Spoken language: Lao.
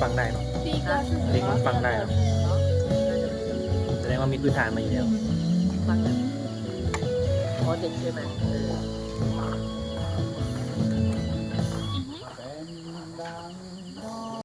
ຟັງໄດ້ເນາະ ເດັກມັນຟັງໄດ້ເນາະ ສະແດງວ່າມີພື້ນຖານມາຢູ່ແລ້ວ ຟັງໄດ້ ອໍ ເດັກໃຊ່ໄໝ? ເອີ Bang, bang.